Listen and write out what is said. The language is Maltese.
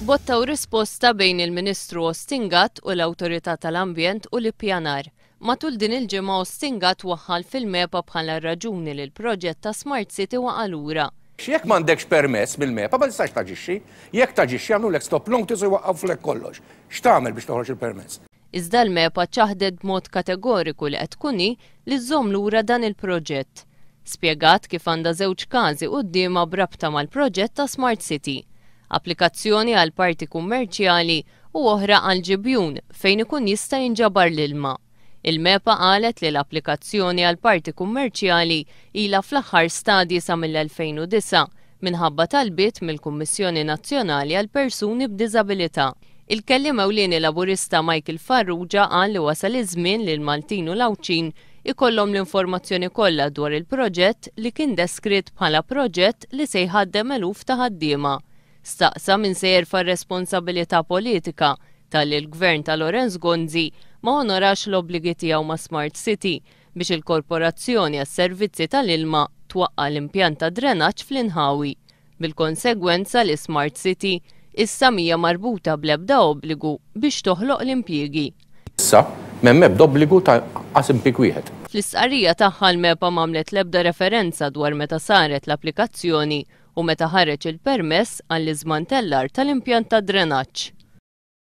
Botta u risposta bejn il-Ministru Austin Gatt u l-Awtorità tal-Ambjent u l-Ippjanar. Matul din il-ġimgħa Austin Gatt waħħal fil-MEPA bħala r-raġuni li l-proġett ta' Smart City waqa' lura. Jekk m'għandekx permess mill-MEPA ma tistax taġixxi. Jekk taġixxi jagħmlulek stop notice u jwaqqafulek kollox. X'tagħmel biex toħroġ il-permess? Iżda l-MEPA ċaħdet b'mod kategoriku li qed tkun hi li żżomm lura dan il-proġett. Spjegat kif għandha żewġ każi quddiemha b'rabta mal-proġett ta' Smart City. Applikazzjoni għal parti kummerċjali u oħra għal ġibjun fejn ikun jista' jinġabar l-ilma. Il-MEPA qalet li l-applikazzjoni għal parti kummerċjali ilha fl-aħħar stadji sa mill-2009 minħabba talbiet mill-Kummissjoni Nazzjonali għall-Persuni b'Diżabilità. Il-Kelliem Ewlieni Laburista Michael Farrugia qal li wasal iż-żmien li l-Maltin u l-Għawdxin ikollhom l-informazzjoni kollha dwar il-proġett li kien deskritt bħala proġett li se jħaddem eluf ta' ħaddiema. Staqsa min se jerfa' r-responsabilità politika talli l-Gvern ta' Lawrence Gonzi ma onorax l-obbligi tiegħu ma' Smart City biex il-Korporazzjoni għas-Servizzi tal-Ilma twaqqa' l-impjant ta' drenaġġ fl-inħawi, bil-konsegwenza li Smart City issa mhija marbuta bl-ebda obbligu biex toħloq l-impjiegi. Issa m'hemm ebda obbligu ta' qas impieg wieħed. Fl-istqarrija tagħha l-MEPA m'għamlet l-ebda referenza dwar meta saret l-applikazzjoni u meta ħareġ il-permess għall-iżmantellar tal-impjant tad-drenaġġ.